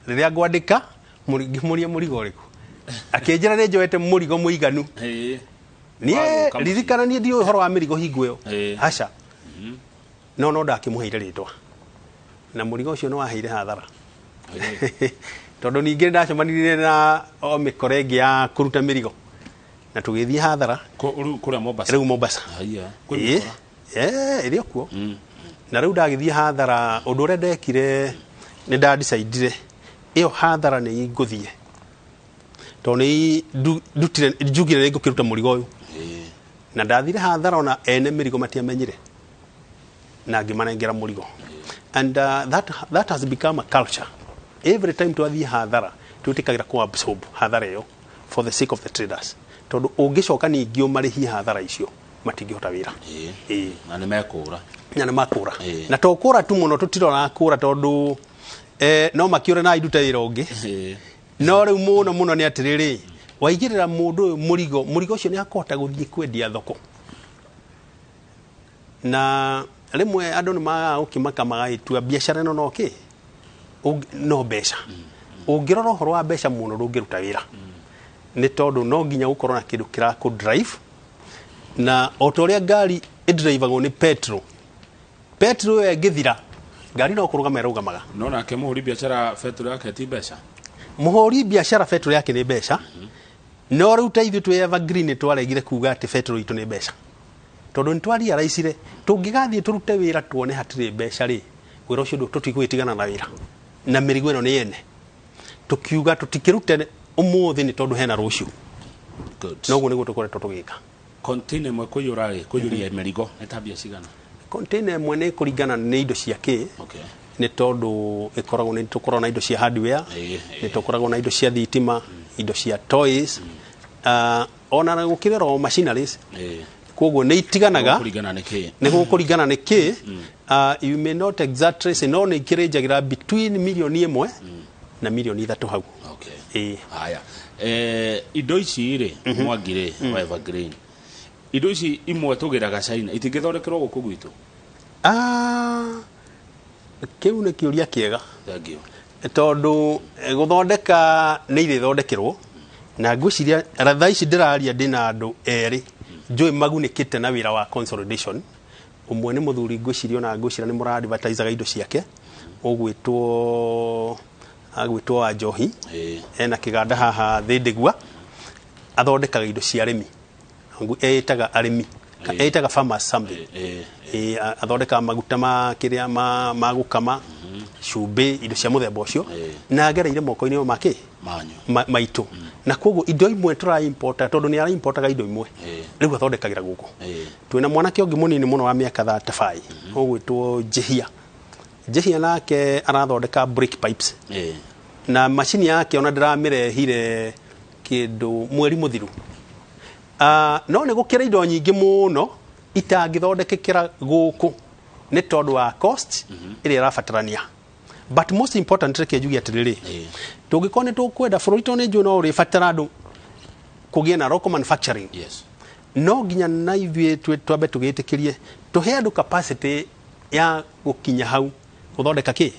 Rĩrĩa ngwandĩka, ngĩmũria mũrigo ũrĩkũ, akĩnjĩra nĩ njoete mũrigo mũiganu. Niĩ Wagũka mũciĩ. Ririkana, niĩ ndiũĩ ũhoro wa mĩrigo hingo ĩyo. Aca, no ndakĩmũheire rĩtwa na mũrigo ũcio nĩ waheire hathara, tondũ ningĩ nĩ ndacemanirie na o mĩkora ĩngĩ ya kũruta mĩrigo na tũgĩthiĩ hathara. Rĩu kũrĩa Mombasa? Rĩu Mombasa. Haiya, kwĩ mĩkora. Ĩrĩ o kuo. Na rĩu ndagĩthiĩ hathara, ũndũ ũrĩa ndekire, nĩ ndadicaidire ĩyo hathara nĩ ngũthiĩ, tondũ nĩ ndutire, njugire nĩ ngũkĩruta mũrigo ũyũ. Na ndathire hathara, ona ene mĩrigo matiamenyire, na ngĩmanengera mũrigo. And that has become a culture. Every time twathiĩ hathara, twĩtĩkagĩra ku absorb hathara ĩyo for the sake of the traders, tondũ ũngĩcoka ningĩ ũmarĩhie hathara icio, matingĩhota wĩra. Na nĩ mekũra. Na nĩ makũra. Na to kũra tu mũno, tũtirora kũra, tondũ no makĩũre na indute wĩra ũngĩ. No rĩu mũno mũno nĩ atĩrĩrĩ, waigĩrĩra mũndũ ũyũ mũrigo, mũrigo ũcio nĩ akũhota gũthiĩ kwendia thoko. Na rĩmwe andũ nĩ magaga gũkĩmaka, magagĩtua biacara ĩno no kĩ no mbeca. Ũngĩrora ũhoro wa mbeca mũno, ndũngĩruta wĩra, nĩ tondũ no nginya gũkorwo na kĩndũ kĩrakũ drive. Na o ta ũrĩa ngari ĩdrivagwo nĩ petrol, petrol ĩyo ĩngĩthira, ngari no kũrũgama ĩrũgamaga. No nake mũhũri biacara, betũrũ yake ti mbeca? Mũhũri biacara, betũrũ yake nĩ mbeca. No rĩu ta ithuĩ twĩ Evergreen, nĩ twaregire kuga atĩ betũrũ itũ nĩ mbeca, tondũ nĩ twarealizire tũngĩgathiĩ tũrute wĩra tuone hatirĩ mbeca rĩ, wĩra ũcio tũtigwĩtigana na wĩra na mĩrigo ĩno nĩ ene. Tũkiuga tũtikĩrute ũmũthĩ nĩ tondũ hena rũciũ. Noguo nĩguo tũkoretwo tũgĩka. Container ĩmwe kũiyũra rĩ, kũiyũria mĩrigo nĩ ta mbia cigana? Container ĩmwe nĩ kũringana nĩ indo cia kĩ. Nĩ tondũ ĩkoragwo, nĩ tũkoragwo na indo cia hardware, nĩ tũkoragwo na indo cia thitima, indo cia toys, ona gũkĩrĩ ro machineries. Koguo nĩ itiganaga. Kũringana nĩ kĩ. Nĩ gũkũringana nĩ kĩ. You may not exactly say, no nĩ ikĩrĩnjagĩra between 1 million na 3 million hau. Haya, indo ici rĩ, Mwangi rĩ wa Evergreen, indo ici imwe tũgĩraga China, itingĩthondekerwo gũkũ gwitũ? Ah, kĩu nĩ kĩũria kĩega. Thank you. Tondũ gũthondeka nĩ irĩthondekerwo, na ngwĩciria thaa ici ndĩraria ndĩna andũ erĩ njũĩ magunĩkĩte na wĩra wa consolidation. Ũmwe nĩ mũthuri, ngwĩciria ona ngwĩciria nĩ mũra-advertisaga indo ciake, ũgwĩtwo, agwĩtwo wa Njohi. Ena kĩganda haha Thĩndĩgua, athondekaga indo cia arĩmi. Ĩtaga arĩmi, ĩtaga farmers something. Athondekaga maguta ma kĩrĩa ma gũkama, cumbĩ, indo cia mũthemba ũcio. Na agereire moko-inĩ ma kĩ manyu. Maitũ. Na koguo indo imwe tũra importa, tondũ nĩ ara importaga indo imwe, rĩu athondekagĩra gũkũ. Twĩna mwanake ũngĩ mũnini mũno wa mĩaka 35, ũgwĩtwo Njĩhia. Njĩhia nake arathondeka brake pipes. Na macini yake ona ndĩramĩrehire kĩndũ mweri mũthiru. No nĩ gũkĩrĩ indo nyingĩ mũno itangĩthondekekera gũkũ nĩ tondũ wa cost ĩrĩa ĩrabatarania. But most important, reke njuge atĩrĩrĩ, tũngĩkorwo nĩ tũkwenda bũrũri, tondũ nĩ njũĩ no ũrĩbatara andũ kũgĩe na local manufacturing, no nginya na ithuĩ twambe tũgĩtĩkĩrie tũhe andũ capacity ya gũkinya hau gũthondeka kĩ.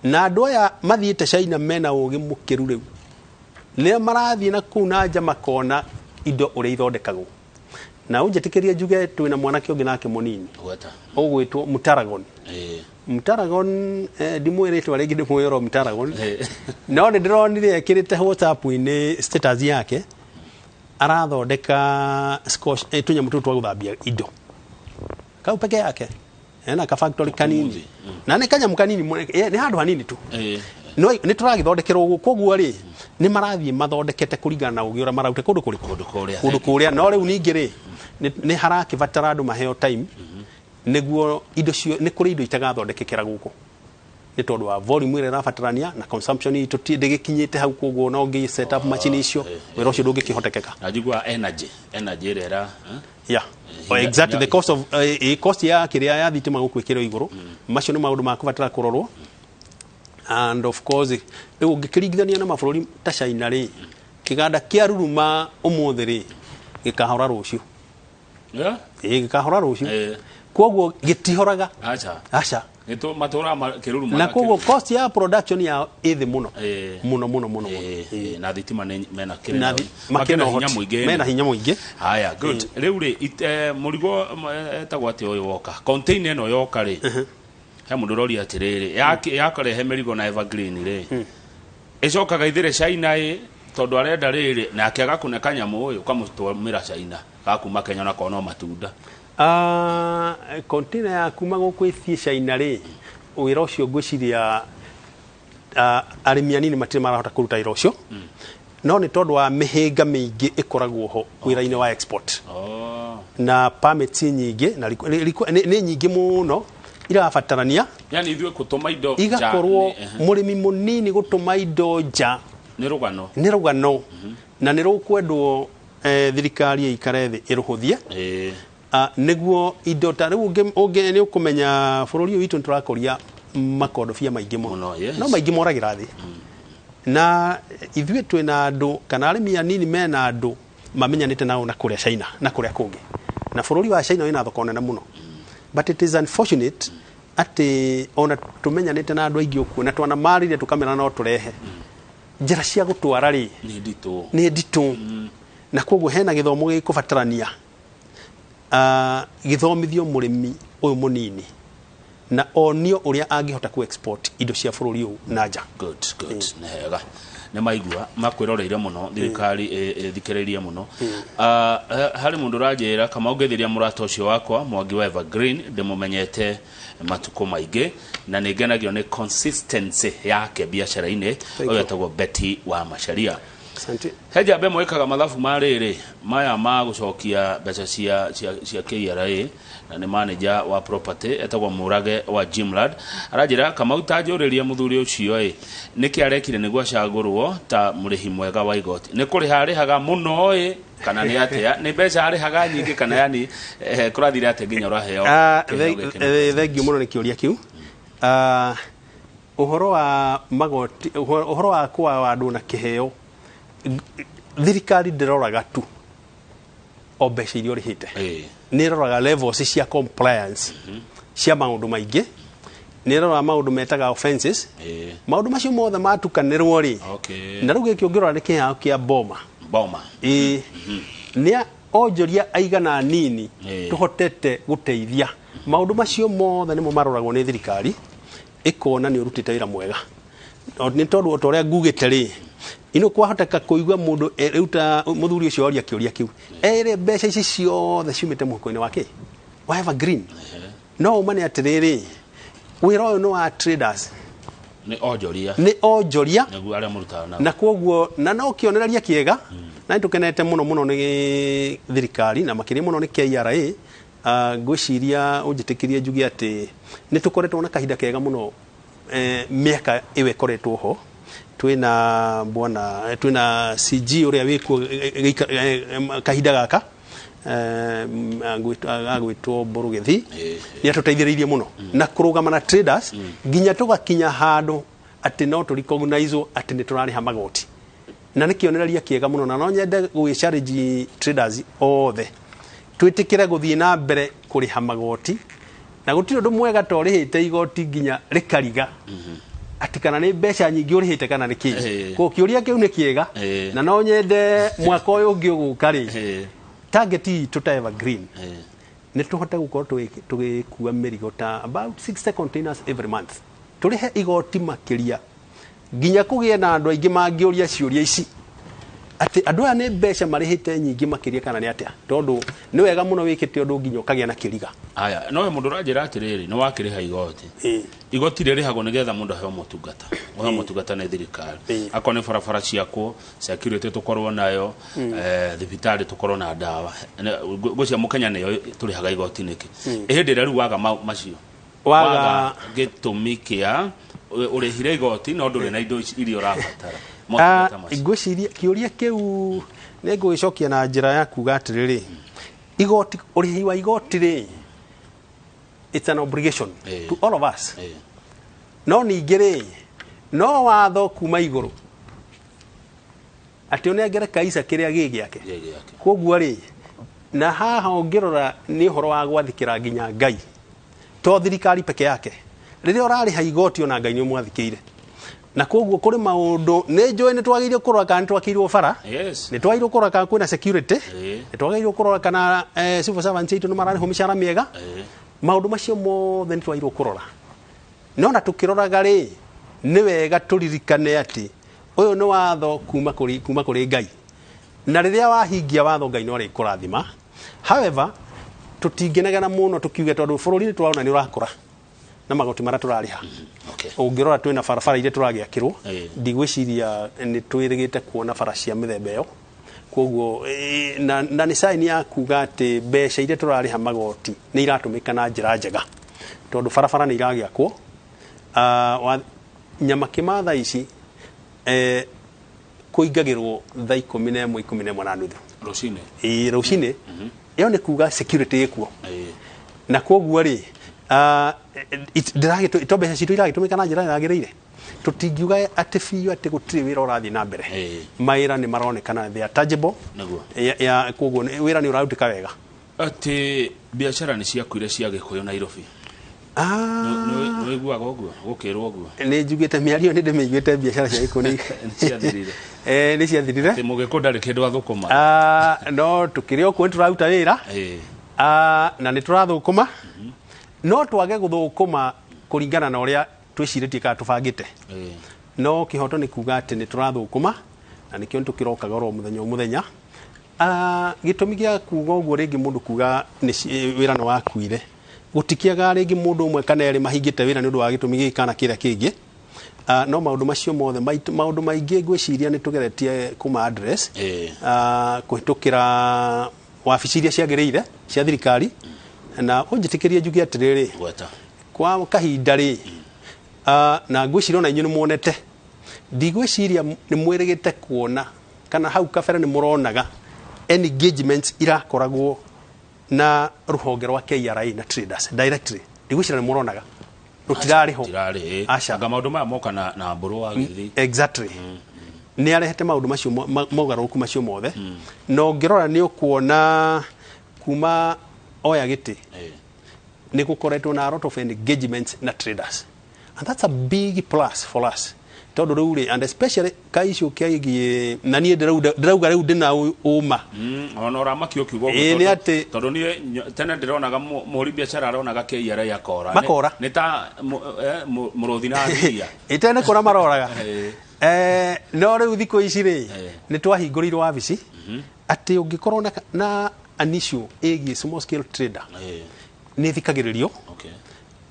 Na andũ aya mathiĩte China mena ũgĩ mũkĩru, rĩu nĩ marathiĩ na kũu na nja makona indo ũrĩa ithondekagwo. Na ũnjĩtĩkĩrie njuge twĩna mwanake ũngĩ nake mũnini. Gweta. Ũgwĩtwo Mutaragon. Mutaragon, ndimũĩ rĩtwa rĩngĩ, ndĩmũĩ oro Mutaragon. No nĩ ndĩronire ekĩrĩte WhatsApp-inĩ status yake, arathondeka scotch, tũnyamũ tũtũ twa gũthambia indo kau peke yake. Ena ka factory kanini, na nĩ kanyamũ kanini mũno, nĩ handũ hanini tu. No nĩ tũragĩthondekerwo gũkũ. Koguo rĩ, nĩ marathiĩ mathondekete kũringana na ũgĩ ũrĩa mararuta kũndũ kũrĩkũ. Kũndũ kũrĩa. Kũndũ kũrĩa. No rĩu ningĩ rĩ, nĩ harakĩbatara andũ maheo time nĩguo indo cio, nĩ kũrĩ indo itagathondekekera gũkũ nĩ tondũ wa volume ĩrĩa ĩrabatarania na consumption itũ ndĩgĩkinyĩte hau. Koguo no ngĩ set up machine icio, wĩra ũcio ndũngĩkĩhotekeka. Na njigua energy ĩrĩa ĩra eh? Yeah. Oh, exactly, the cost of cost ya kĩrĩa ya thitima gũkũ ĩkĩrĩ igũrũ. Macio nĩ maũndũ ma kũbatara kũrorwo. And of course, rĩu ũngĩkĩringithania na mabũrũri ta China rĩ, kĩganda kĩa ruruma ũmũthĩ rĩ, gĩkahora rũciũ. Ĩĩ, gĩkahora rũciũ. Koguo gĩtihoraga. Acha. Aca. Matũraga kĩruru. Na koguo cost ya production yao ĩ thĩ mũno mũno mũno mũno mũno. Na thitima nĩ mena kĩrĩ na makĩrĩ makĩrĩ na na hinya ũhoti. Mũingĩ. Mena hinya mũingĩ. Haya, good. Rĩu rĩ, mũrigo etagwo atĩ ũyũ woka, container ĩno yoka rĩ, he mũndũ ũroria atĩrĩrĩ, yakarehe mĩrigo na Evergreen rĩ, ĩcokaga ithĩre China ĩ, tondũ arenda rĩrĩ nake agakũne kanyamũ ũyũ ũkamũtũmĩra China gakuma Kenya onakorwo no matunda. Container ya kuma gũkũ ĩthiĩ China rĩ, wĩra ũcio ngwĩciria arĩmi anini matirĩ marahota kũruta wĩra ũcio, no nĩ tondũ wa mĩhĩnga mĩingĩ ĩkoragwo ho wĩra-inĩ wa export na permits nyingĩ na nĩ nyingĩ mũno irabatarania. Yani ithuĩ gũtũma indo nja igakorwo mũrĩmi mũnini gũtũma indo nja nĩ rũgano. Nĩ rũgano na nĩ rũkwendwo thirikari ĩikare thĩ ĩrũhũthie nĩguo indo ta rĩu nĩ ũkũmenya bũrũri ũyũ witũ nĩ tũrakũria makondobia maingĩ mũno. Mũno, yes. No maingĩ moragĩra thĩ, na ithuĩ twĩna andũ kana arĩmi anini mena andũ mamenyanĩte nao na kũrĩa China na kũrĩa kũngĩ, na bũrũri wa China wĩna thoko nene mũno, but it is unfortunate atĩ ona tũmenyanĩte na andũ aingĩ ũkuo na twanamarĩria tũkamera no tũrehe njĩra cia gũtwara rĩ Nĩ nditũ. Nĩ nditũ, na koguo hena gĩthomo gĩkũbatarania gĩthomithio mũrĩmi ũyũ mũnini na onio ũrĩa angĩhota ku export indo cia bũrũri ũyũ na nja. Good, good, nĩ hega, nĩ maigua makwĩroreire mũno, thirikari ĩthikĩrĩrie mũno. Harĩ mũndũ ũranjĩra kama ũngĩthĩria mũrata ũcio wakwa Mwangi wa Evergreen, ndĩmũmenyete matukũ maingĩ na nĩ ngenagio nĩ consistency yake biacara-inĩ. Thank ũyũ you. etagwo Betty wa Macharia. Asante. He njamba ĩmwe ĩkaga mathabu ma rĩrĩ maya ma gũcokia mbeca cia KRA na nĩ manager wa property etagwo Mũrage wa Jimlad, aranjĩra Kamau ta njũrĩrie mũthuri ũcio ĩ nĩkĩ arekire nĩguo acagũrwo ta mũrĩhi mwega wa igoti, nĩ kũrĩha arĩhaga mũno ĩ kana nĩ atĩa, nĩ mbeca arĩhaga nyingĩ kana yani kũrathire atĩa nginya ũraheo kĩheo gĩkĩ nĩ Thengiũ mũno nĩ kĩũria kĩu. Ũhoro wa magoti, ũhoro wa kũawardwo na kĩheo, thirikari ndĩroraga tu o mbeca iria ũrĩhĩte, nĩ ĩroraga levels cia compliance cia maũndũ maingĩ, nĩ ĩroraga maũndũ metaga offenses. Maũndũ macio mothe matukanĩrwo rĩ, na rĩu gĩkĩ ũngĩrora nĩ kĩheo kĩa boma. Boma. Ĩĩ, nĩ onjoria aigana nini tũhotete gũteithia. Maũndũ macio mothe nĩmo maroragwo nĩ thirikari ĩkona nĩ ũrutĩte wĩra mwega. Nĩ tondũ o ta ũrĩa ngugĩte rĩ, ino kwahoteka kũigua mũndũ rĩu ta mũthuri ũcio oria kĩũria kĩu erĩ, mbeca ici ciothe ciumĩte mũhuko-inĩ wake wa Evergreen, no ũma nĩ atĩrĩrĩ, wĩra ũyũ nĩ wa traders. Nĩ onjoria. Nĩ onjoria. Nĩguo arĩa mũrutaga nao. Na koguo na no kĩonereria kĩega na nĩ tũkenete mũno mũno nĩ thirikari na makĩria mũno nĩ KRA. Ngwĩciria ũnjĩtĩkĩrie njuge atĩ nĩ tũkoretwo na kahinda kega mũno mĩaka ĩyo ĩkoretwo ho twĩna bwana twĩna CG ũrĩa wĩkuo kahinda gaka agwĩtwo Mbũrũgĩthi, nĩ atũteithĩrĩirie mũno na kũrũgama na traders nginya tũgakinya handũ atĩ no tũ recognize atĩ nĩ tũrarĩha magoti, na nĩ kĩonereria kĩega mũno, na no nyende gwĩ challenge traders othe twĩtĩkĩre gũthiĩ na mbere kũrĩha magoti, na gũtirĩ ũndũ mwega ta ũrĩhĩte igoti nginya rĩkariga atĩ kana nĩ mbeca nyingĩ ũrĩhĩte kana nĩ kĩ. Koguo kĩũria kĩu nĩ kĩega na no nyende mwaka ũyũ ũngĩ ũgũka rĩ, target itũ ta Evergreen nĩ tũhote gũkorwo tũgĩkua mĩrigo ta about 60 containers every month, tũrĩhe igoti makĩria nginya kũgĩe na andũ aingĩ mangĩũria ciũria ici atĩ andũ aya nĩ mbeca marĩhĩte nyingĩ makĩria kana nĩ atĩa, tondũ nĩ wega mũno wĩkĩte ũndũ nginya ũkagĩa na kĩriga. Aya, no he mũndũ ũranjĩra atĩrĩrĩ, nĩ wakĩrĩha igoti, igoti rĩrĩhagwo nĩgetha mũndũ aheo motungata, ũheo motungata nĩ thirikari, akorwo nĩ barabara ciakwo, security tũkorwo nayo, thibitarĩ tũkorwo na ndawa. Ngwĩciria mũkenya nĩyo tũrĩhaga igoti nĩkĩ. Hĩndĩ ĩrĩa rĩu waga macio, Waga gĩtũmi kĩa ũrĩhire igoti no ndũrĩ na indo ici iria ũrabatara, motungata macio. Ngwĩciria kĩũria kĩu nĩ ngũgĩcokia na njĩra ya kuga atĩrĩrĩ, igoti, ũrĩhi wa igoti rĩ, it's an obligation to all of us, no ningĩ rĩ, no watho kuma igũrũ atĩ ũnengere kaisa kĩrĩa gĩ gĩake. Gĩ gĩake. Koguo rĩ, na haha ũngĩrora nĩ ũhoro wa gwathĩkĩra nginya Ngai, to thirikari peke yake. Rĩrĩa ũrarĩha igoti ona Ngai nĩ ũmwathĩkĩire, na koguo kũrĩ maũndũ nĩ njũĩ nĩ twagĩrĩirwo kũrora kana nĩ twakĩirwo bara, nĩ twagĩrĩirwo kũrora kana kwĩna security, nĩ twagĩrĩirwo kũrora kana civil servants aitũ nĩ mararĩhwo mĩcara mĩega. Maũndũ macio mothe nĩ twagĩrĩirwo kũrora, no na tũkĩroraga rĩ, nĩ wega tũririkane atĩ ũyũ nĩ watho kuma kũrĩ Ngai, na rĩrĩa wahingia watho, Ngai no arĩkũrathima. However, tũtingĩnegena mũno tũkiuge, tondũ bũrũri nĩ tũrona nĩ ũrakũra na magoti marĩa tũrarĩha. Ũngĩrora twĩna barabara iria tũragĩakĩrwo, ndigwĩciria nĩ twĩrĩgĩte kuona bara cia mĩthemba ĩyo. Koguo na nĩ sign ya kuga atĩ mbeca iria tũrarĩha magoti nĩ iratũmĩka na njĩra njega, tondũ barabara nĩ iragĩakwo. Nyamakĩma thaa ici kũingagĩrwo thaa 11, 11:30 Rũcinĩ. Ĩĩ, rũcinĩ. Ĩyo nĩ kuga security ĩkuo, na koguo rĩ, to mbeca citũ iragĩtũmĩka na njĩra yagĩrĩire. Tũtingiuga atĩ biũ atĩ gũtirĩ wĩra ũrathiĩ na mbere. Mawĩra nĩ maronekana, they are tangible. Ya koguo wĩra nĩ ũrarutĩka wega. Atĩ biacara nĩ ciakuire cia Gĩkũyũ Nairobi. Ah. Nĩ wĩiguaga ũguo gũkĩrwo ũguo? Nĩ njugĩte mĩario, nĩ ndĩmĩiguĩte, biacara cia Gĩkũyũ Nĩ ciathirire. Nĩ ciathirire. Atĩ Mũgĩkũyũ ndarĩ kĩndũ athũkũma. Ah, no tũkĩrĩ o kuo nĩ tũraruta wĩra. Ah, na nĩ tũrathũkũma, no twage gũthũkũma kũringana na ũrĩa twĩcirĩtie kana tũbangĩte. No kĩhoto nĩ kuga atĩ nĩ tũrathũkũma, na nĩkĩo nĩ tũkĩrokaga oro mũthenya o mũthenya. Ah, gĩtũmi gĩa kuga ũguo, rĩngĩ mũndũ kuga nĩ wĩra nĩ wakuire, gũtikĩaga rĩngĩ mũndũ ũmwe kana erĩ mahingĩte wĩra nĩ ũndũ wa gĩtũmi gĩkĩ kana kĩrĩa kĩngĩ. Ah, no maũndũ macio mothe maũndũ maingĩ ngwĩciria nĩ tũgeretie kuma address kũhĩtũkĩra wabici iria ciagĩrĩire cia thirikari, na ũnjĩtĩkĩrie njuge atĩrĩrĩ, Gweta. kwa kahinda rĩ, na ngwĩciria ona inyuĩ nĩ muonete, ndigwĩciria nĩ mwĩrĩgĩte kuona kana hau kabere nĩ mũronaga engagements irakoragwo na rũhonge rwa KRA na traders directly. Ndigwĩciria nĩ mũronaga, rũtirarĩ ho. Tirarĩ. Aca. Anga maũndũ maya moka na mbũrũ wa gĩthii. Exactly, nĩ arehete maũndũ macio mogarũrũku macio mothe, na ũngĩrora nĩ ũkuona kuma oya gĩtĩ nĩ gũkoretwo na a lot of engagements na traders, and that's a big plus for us, tondũ rĩu rĩ, and especially ka issue kĩgiĩ na niĩ ndĩrauga rĩu ndĩna ũma. Ona ũramakio ũkiuga ũguo. Ĩĩ, nĩ Tondũ niĩ tene ndĩronaga mũhũri biacara aronaga KRA akora. Makora. Nĩ ta mũrũthi na thiia. Ĩtene kũra maroraga. No rĩu thikũ ici rĩ, nĩ twahingũrĩirwo wabici atĩ ũngĩkorwo na an issue ĩgiĩ small scale trader, nĩ thikagĩrĩrio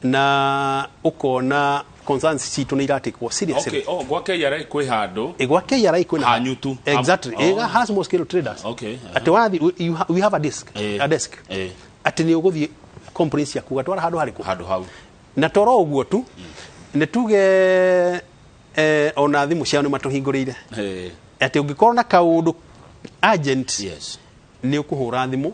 na ũkona concerns citũ nĩ iratikwo seriously. Okay, oh, gwa KRA kwĩ handũ. Ĩ, gwa KRA kwĩna Hanyutu. Exactly. Oh. Ĩga ha small scale traders. Atĩ wathi we have a desk, a desk, atĩ nĩ ũgũthiĩ complaints ciaku gatwara handũ harĩkũ? Handũ hau. Na toro ũguo tu, nĩ tuge ona thimũ ciao nĩ matũhingũrĩire atĩ ũngĩkorwo na kaũndũ urgent, nĩ ũkũhũra thimũ,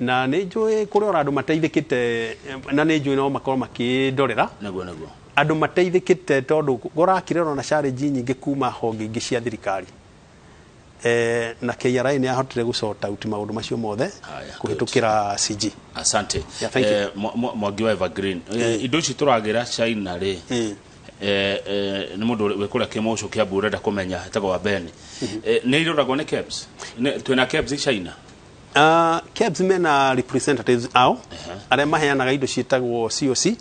na nĩ njũĩ kũrĩ ora andũ mateithĩkĩte, na nĩ njũĩ no makorwo makĩndorera. Nĩguo nĩguo. Andũ mateithĩkĩte tondũ kũrakire ona challenge nyingĩ kuma honge ingĩ cia thirikari, na KRA nĩ yahotire gũ sort out maũndũ macio mothe Haya, kũhĩtũkĩra CG. Asante. Yeah, thank you. Mwangi wa Evergreen, indo ici tũragĩra China rĩ, nĩ mũndũ wĩ kũrĩa Kĩmũcũ Kĩambu ũrenda kũmenya, etagwo wa Beni, nĩ iroragwo nĩ KEBS? Twĩna KEBS China? KEBS mena representatives ao arĩa maheanaga indo ciĩtagwo COC,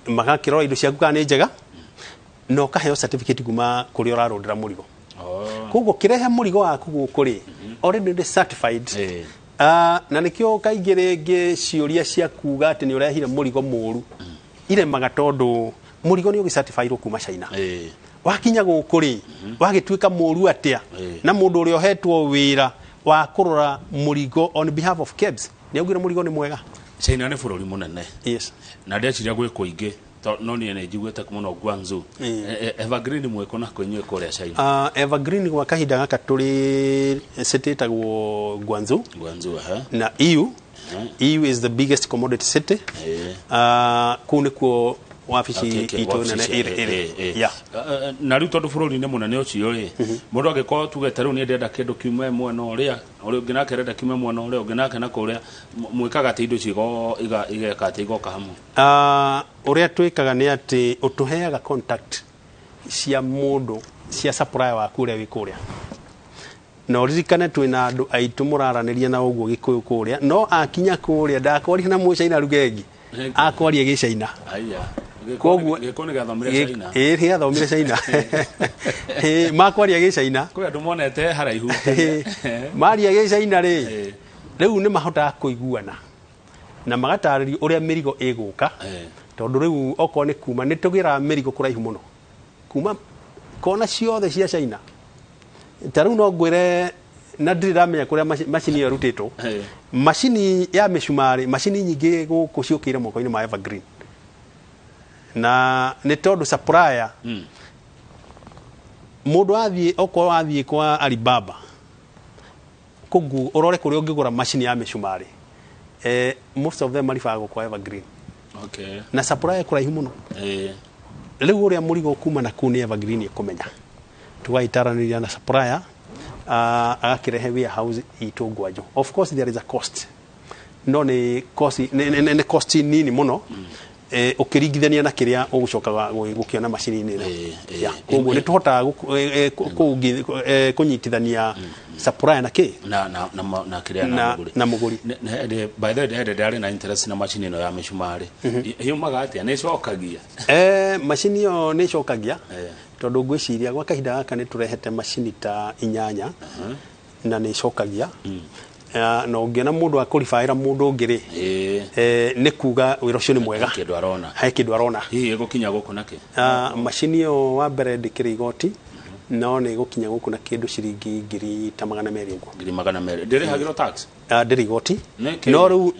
magakĩrora indo ciaku kana nĩ njega, na ũkaheo certificate kuma kũrĩa ũrarũndĩra mũrigo. Koguo kĩrehe mũrigo waku gũkũ rĩ, already nĩ certified. Na nĩkĩo kaingĩ rĩngĩ ciũria cia kuga atĩ nĩ ũrehire mũrigo mũru iremaga, tondũ mũrigo nĩ ũgĩcertifirwo kuma China. Wakinya gũkũ rĩ, wagĩtuĩka mũru atĩa? Na mũndũ ũrĩa ũhetwo wĩra wa kũrora mũrigo on behalf of KEBS nĩ augire mũrigo nĩ mwega. China nĩ bũrũri mũnene. Yes. Na ndeciria gwĩ kũingĩ, no niĩ nĩ njiguĩte mũno Guangzhou. Evergreen mwĩkũ na kũ inyuĩ kũrĩa China? Evergreen gwa kahinda gaka tũrĩ city ĩtagwo Guangzhou. Guangzhou, aha. Na EU. EU is the biggest commodity city. Kũu nĩkuo wabici itũ nene ĩrĩ yeah. Na rĩu tondũ bũrũri nĩ mũnene ũcio rĩ, mũndũ angĩkorwo tuge ta rĩu niĩ ndĩrenda kĩndũ kiume mwena ũrĩa, ũrĩa ũngĩ nake arenda kiume mwena ũrĩa ũngĩ nake na kũrĩa, mwĩkaga atĩ indo icio igeka atĩ igoka hamwe? Ũrĩa twĩkaga nĩ atĩ ũtũheaga contact cia mũndũ, cia supplier waku ũrĩa wĩ kũrĩa. Na ũririkane twĩna andũ aitũ mũraranĩria na ũguo Gĩkũyũ kũrĩa, no akinya kũrĩa ndakwaria na Mũcaina ruga ĩngĩ, akwaria Gĩcaina. Koguo Gĩkũyũ nĩ gĩathomire China. Ĩĩ, gĩathomire China. Ĩĩ, makwaria Gĩcaina. Kwĩ andũ monete haraihu. Maria Gĩcaina rĩ, rĩu nĩ mahotaga kũiguana na magatarĩrio ũrĩa mĩrigo ĩgũka, tondũ rĩu okorwo nĩ kuma nĩ tũgĩraga mĩrigo kũraihu mũno kuma kona ciothe cia China. Ta rĩu no ngwĩre na ndirĩ ndamenya kũrĩa macini ĩyo ĩrutĩtwo. Macini ya mĩcumarĩ, macini nyingĩ gũkũ ciũkĩire moko-inĩ ma Evergreen, na nĩ tondũ supplier mũndũ athiĩ, okorwo wathiĩ kwa Alibaba kũgu ũrore kũrĩa ũngĩgũra macini ya mĩcumarĩ, most of them maribagwo kwa Evergreen. Na supplier kũraihu mũno. Rĩu ũrĩa mũrigo kuma na kũu nĩ Evergreen ĩkũmenya, tũgagĩtaranĩria na supplier, agakĩrehe warehouse itũ Ngwanjũ. Of course there is a cost, no nĩ cost, nĩ cost nini mũno ũkĩringithania na kĩrĩa ũgũcoka gũkĩona macini-inĩ ĩno. Koguo nĩ tũhotaga kũnyitithania supplier na kĩ na kĩrĩa na mũgũri. By the way, ndĩrĩ ndarĩ na interest na macini ĩno ya mĩcumarĩ. Yumaga atĩa? Nĩ ĩcokagia? Macini ĩyo nĩ ĩcokagia, tondũ ngwĩciria gwa kahinda gaka nĩ tũrehete macini ta 8 na nĩ ĩcokagia. Na ũngĩona mũndũ akũribaĩra mũndũ ũngĩ rĩ, nĩ kuga wĩra ũcio nĩ mwega, he kĩndũ arona. Hihi ĩgũkinya gũkũ nakĩ? Macini ĩyo wa mbere ndĩkĩrĩ igoti, no nĩ ĩgũkinya gũkũ na kĩndũ ciringi 200,000 ũguo. 200,000. Ndĩrĩhagĩrwo tax? Ndĩrĩ igoti. No rĩu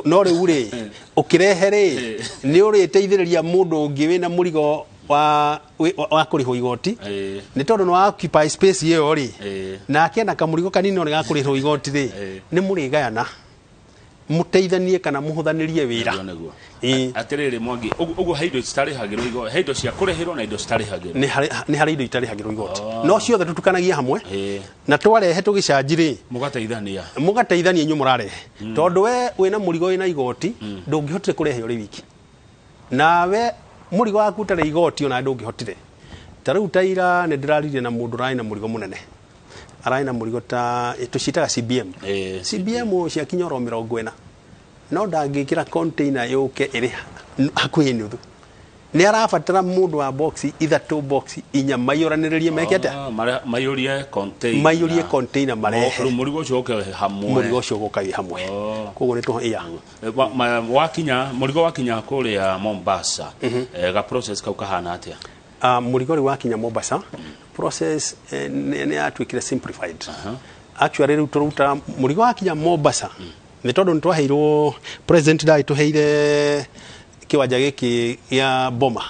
no rĩu rĩ, ũkĩrehe rĩ, nĩ ũrĩteithĩrĩria mũndũ ũngĩ wĩna mũrigo wa kũrĩhwo igoti, nĩ tondũ nĩ wa occupy space ĩyo rĩ, nake na kamũrigo kanini no nĩ gakũrĩhwo igoti rĩ, nĩ mũrĩgayana mũteithanie kana mũhũthanĩrie wĩra. Atĩrĩrĩ Mwangi, ũguo he indo citarĩhagĩrwo igoti, he indo cia kũrĩhĩrwo na indo citarĩhagĩrwo. Nĩ harĩ indo itarĩhagĩrwo igoti, no ciothe tũtukanagia hamwe, na twarehe tũgĩcanji rĩ, mũgateithania, mũgateithania inyuĩ mũrarehe, tondũ we wĩna mũrigo wĩna igoti ndũngĩhotire kũrehe ũrĩ wiki, nawe mũrigo waku ũtarĩ igoti ona ndũngĩhotire. Ta rĩu ta ira nĩ ndĩraririe na mũndũ ũrarĩ na mũrigo mũnene, ararĩ na mũrigo ta tũciĩtaga CBM. CBM ciakinya oro 40, no ndangĩkĩra container yũke ĩrĩ hakuhĩ nuthu. Nĩ arabatara mũndũ wa box 3, box 4 maiyũranĩrĩrie meke atĩa? Maiyũrie container, maiyũrie container marehe mũrigo ũcio ũke hamwe, mũrigo ũcio ũgoka wĩ hamwe. Koguo nĩ wakinya mũrigo wakinya kũrĩa Mombasa, ga process kau kahana atĩa? Mũrigo rĩu wakinya Mombasa, process nĩ yatuĩkire simplified. Actually rĩu tũrutaga mũrigo wakinya Mombasa, nĩ tondũ nĩ twaheirwo, president ndagĩtũheire kĩwanja gĩkĩ gĩa Boma,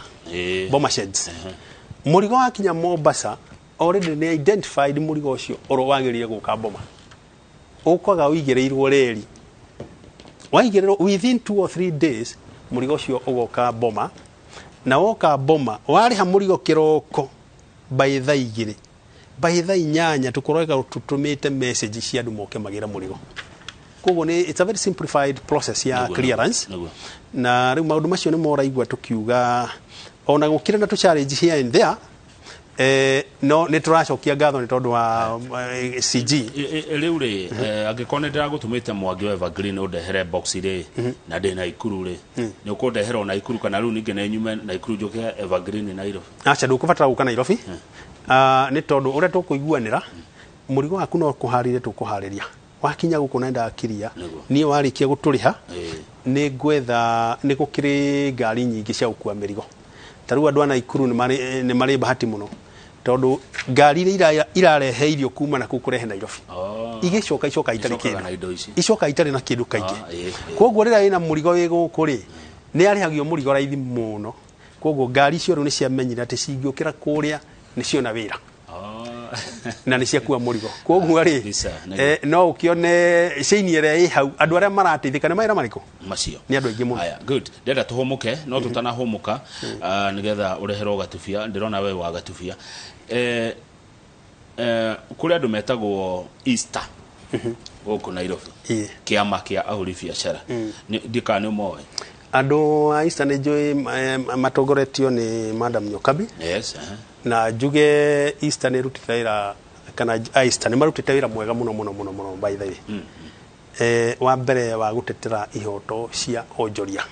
Boma sheds. Mũrigo wakinya Mombasa already nĩ identified mũrigo ũcio ũrĩa wagĩrĩire gũka Boma, ũkaga ũigĩrĩirwo reri, waigĩrĩrwo within 2 or 3 days mũrigo ũcio ũgoka Boma, na woka Boma warĩha mũrigo kĩroko by thaa 2, by thaa 8 tũkoragwo tũtũmĩte message cia andũ moke magĩre mũrigo. Koguo nĩ it's a very simplified process ya clearance. Na rĩu maũndũ macio nĩ moraigua tũkiuga ona gũkĩrĩ na tũ challenge here and there, no nĩ tũracokia ngatho nĩ tondũ wa CG. Rĩu rĩ, angĩkorwo nĩ ndĩragũtũmĩte Mwangi wa Evergreen ũndehere box rĩ, na ndĩ Naikuru rĩ, nĩ ũkũndehera o Naikuru kana rĩu ningĩ nĩ nyume Naikuru njũke Evergreen Nairobi? Aca, ndũkũbatara gũka Nairobi, nĩ tondũ ũrĩa tũkũiguanĩra mũrigo waku no kũharĩria tũkũharĩria, wakinya gũkũ na ndakiria niĩ warĩkia gũtũrĩha nĩ ngwetha, nĩ gũkĩrĩ ngari nyingĩ cia gũkua mĩrigo. Ta rĩu andũ a Naikuru nĩ marĩ bahati mũno, tondũ ngari iria irarehe irio kuma na kũu kũrehe Nairobi igĩcoka icoka itarĩ kĩndũ, icoka itarĩ na kĩndũ kaingĩ. Koguo rĩrĩa ĩna mũrigo wĩ gũkũ rĩ, nĩ arĩhagio mũrigo raithi mũno. Koguo ngari icio rĩu nĩ ciamenyire atĩ cingĩũkĩra kũrĩa nĩ ciona wĩra. Na nĩ ciakua mũrigo. Koguo rĩ, Kabisa, nĩguo. no ũkĩone chain ĩrĩa ĩ hau, andũ arĩa marateithĩka nĩ mawĩra marĩkũ? Macio. Nĩ andũ aingĩ mũno. Aya, good. Ndĩrenda tũhũmũke, no tũtanahũmũka, nĩgetha ũreherwo gatubia, ndĩrona we wa gatubia. Kũrĩ andũ metagwo Easter gũkũ Nairobi. Kĩama kĩa ahũri biacara. Ndiĩ kana nĩ ũmoĩ. Andũ a Easter nĩ njũĩ, matongoretio nĩ Madam Nyokabi. Yes. Na njuge Easter nĩ ĩrutĩte wĩra, kana a Easter nĩ marutĩte wĩra mwega mũno mũno mũno mũno, by the way. Wa mbere wa gũtetera ihoto cia onjoria,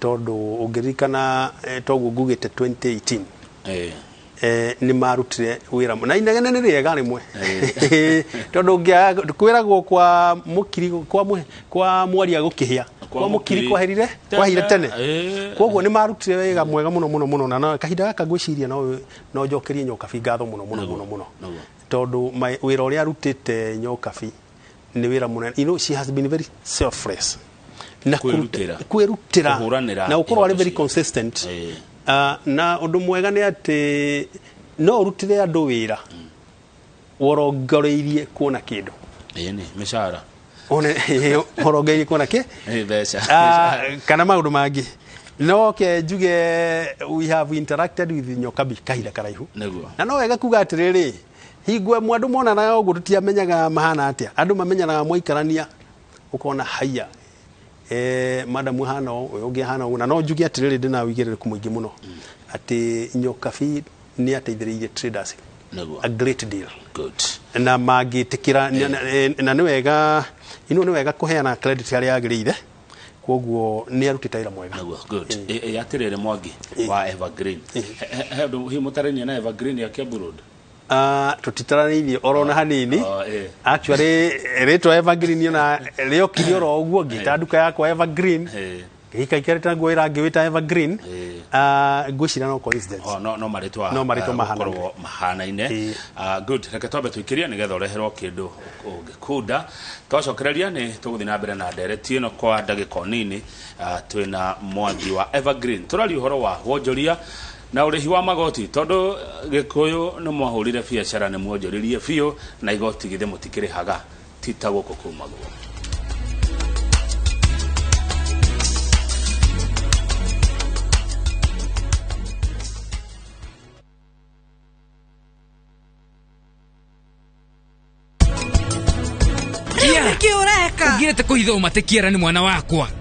tondũ ũngĩririkana, toguo ngugĩte 2018, nĩ marutire wĩra na inegene nĩ rĩega rĩmwe, tondũ ũngĩaga kwĩragwo kwa mũkiri kwa mwaria gũkĩhĩa, kwa mũkiri kwaherire kwahire tene. Koguo nĩ marutire wĩra mwega mũno mũno mũno, na kahinda gaka ngwĩciria no njokerie Nyokabi ngatho mũno mũno mũno mũno, tondũ wĩra ũrĩa arutĩte Nyokabi nĩ wĩra mũnene. She has been very selfless na Kwĩrutĩra. Kwĩrutĩra Kũhũranĩra na gũkorwo arĩ very ihoto. consistent. Na ũndũ mwega nĩ atĩ no ũrutĩre andũ wĩra worongoreirie kuona kĩndũ. Ĩĩ, nĩ mĩcara. One ũrongoreirie kuona kĩ? Mbeca. Kana maũndũ mangĩ. No ke njuge we have interacted with Nyokabi kahinda karaihu. Na no wega kuga atĩrĩrĩ, hingo ĩmwe andũ monanaga ũguo tũtiamenyaga mahana atĩa. Andũ mamenyanaga mwaikarania, ũkona haiya, madam hana ũũ, ũyũ ũngĩ ahana ũguo. Na no njuge atĩrĩrĩ, ndĩna ũigĩrĩrĩku mũingĩ mũno atĩ Nyokabi nĩ ateithĩrĩirie traders a great deal. Na mangĩtĩkĩra na nĩ wega ino, nĩ wega kũheana credit harĩa yagĩrĩire. Koguo nĩ arutĩte wĩra mwega. Nĩguo, good. Atĩrĩrĩ, Mwangi wa Evergreen, he ũndũ hihi mũtarainie na Evergreen ya Kiambu Road? Tũtitaranĩirie oro na hanini. Oh. Actually rĩtwa Evergreen ona rĩokire oro ũguo, ngĩta nduka yakwa Evergreen, ngĩikaikarĩte nguo ĩra ngĩwĩta Evergreen. Ngwĩciria no coincidence. Oh, no marĩtwa No marĩtwa mahanaine. gũkorwo mahanaine. Good, reke twambe tũikĩrie nĩgetha ũreherwo kĩndũ ũngĩkunda. Twacokereria nĩ tũgũthiĩ na mbere na ndereti ĩno kwa ndagĩka o nini. Twĩna Mwangi wa Evergreen, tũraria ũhoro wa wonjoria na ũrĩhi wa magoti, tondũ Gĩkũyũ nĩ mwahũrire biacara, nĩ mwonjoririe biũ, na igoti githĩ mũtikĩrĩhaga ti ta gũkũ kumagwo. Rĩu nĩkĩ ũreka? Ũngirĩte kũhitha ũmate kĩera nĩ mwana wakwa.